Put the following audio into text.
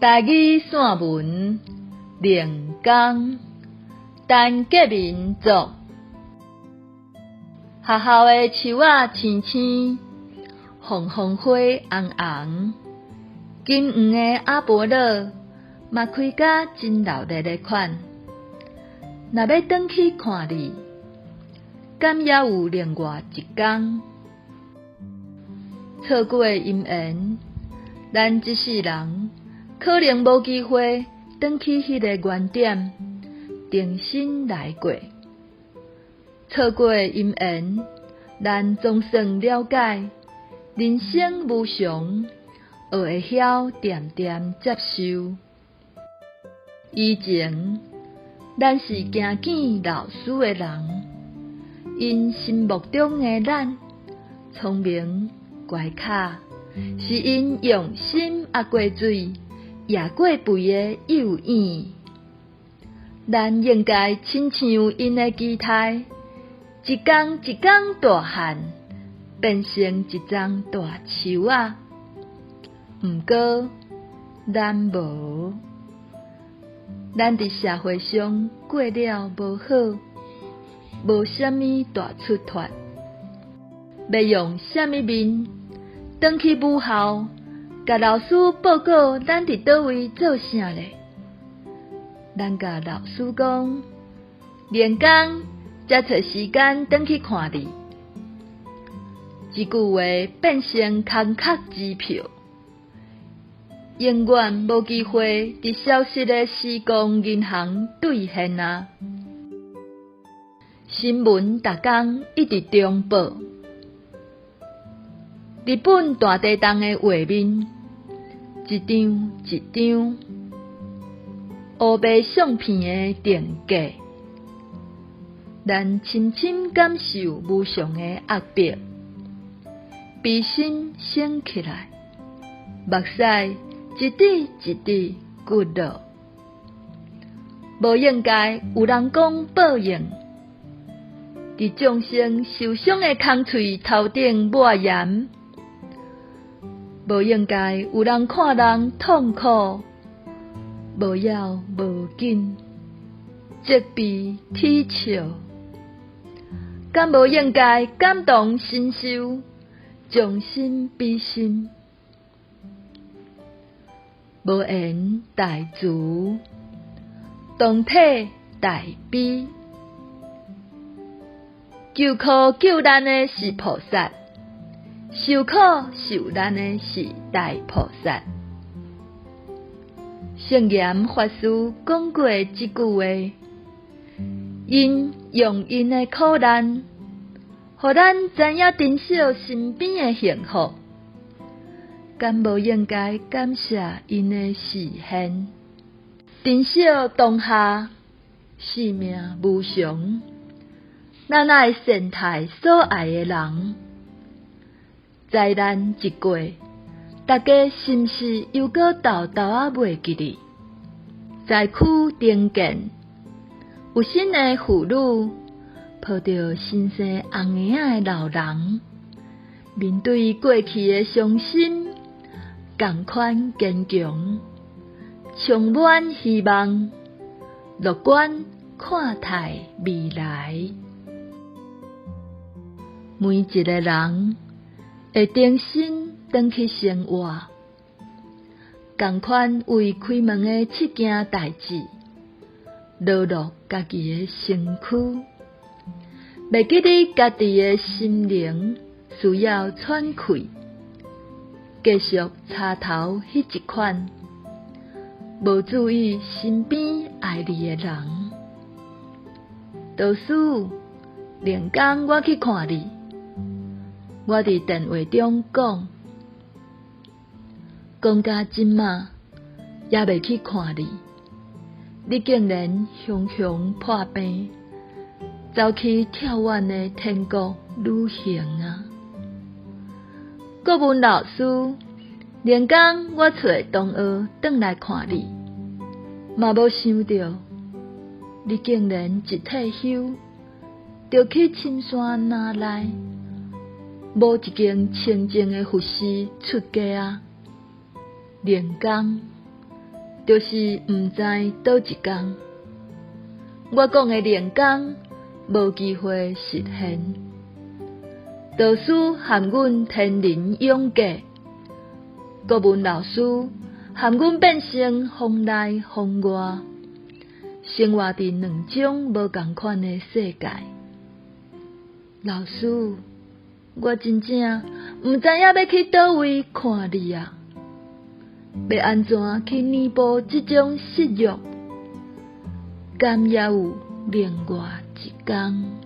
台語散文《靈工》，陳潔民作。學校的樹仔青青，鳳凰花紅紅，金黃的阿勃羅嘛開甲真熱鬧的款。若欲轉去看你，敢猶有另外一工？錯過姻緣，咱這世人可能無機會轉去彼个原點，重新來過。錯過姻緣，咱總算了解人生無常，學會曉恬恬接受。以前，咱是驚見老師的人，𪜶心目中的咱，聰明乖巧，是𪜶用心壓過水、掖過肥的幼影。咱應該親像𪜶的期待，一工一工大漢，變成一叢大樹仔。毋過，咱無。咱佇社會上過了無好，無啥物大出脫，欲用啥物面轉去母校，共老師報告咱佇佗位做啥咧？咱共老師講，明工才揣時間轉去看你。這句話變成空殼支票。永遠無機會佇消失的時光銀行兌現啊！新聞逐工一直重報，日本大地震的畫面，一張一張烏白相片的定格，咱深深感受無常的壓迫，悲心升起來，目屎一滴一滴滑落。無應該有人講報應，佇眾生受傷的空喙頭頂抹鹽。無應該有人看人痛苦，無要無緊，責備恥笑。敢無應該感同身受，將心比心。無緣大慈，同體大悲。救苦救難的是菩薩，受苦受難的是大菩薩。聖嚴法師講過這句話，𪜶用𪜶的苦難，予咱知影珍惜身邊的幸福。敢無應該感謝𪜶的示現？珍惜當下，生命無常，咱愛善待所愛的人。災難一過，大家是毋是猶閣沓沓仔袂記得？災區重建，有身的婦女抱著新生紅嬰仔的老人，面對過去的傷心，仝款堅強，充滿希望，樂觀看待未來。每一个人會重新轉去生活，仝款為開門的七件代誌，勞碌家己的身軀，袂記得家己的心靈需要喘氣，繼續柴頭彼一款，無注意身邊愛你的人。導師，明工我去看你，我佇電話中講，講甲這馬猶未去看你，你竟然雄雄破病，走去跳遠的天國旅行啊！國文老師，明工我揣同學轉來看你，嘛無想著，你竟然一退休就去深山林內，無一間清淨的佛寺出家啊！靈工，就是毋知佗一工。我講的靈工無機會實現。導師含阮天人永隔，國文老師含阮變成風內風外，生活佇兩種無仝款的世界。老師，我真正毋知影欲去佗位看你啊！欲按怎去彌補這種失落？敢猶有另外一工？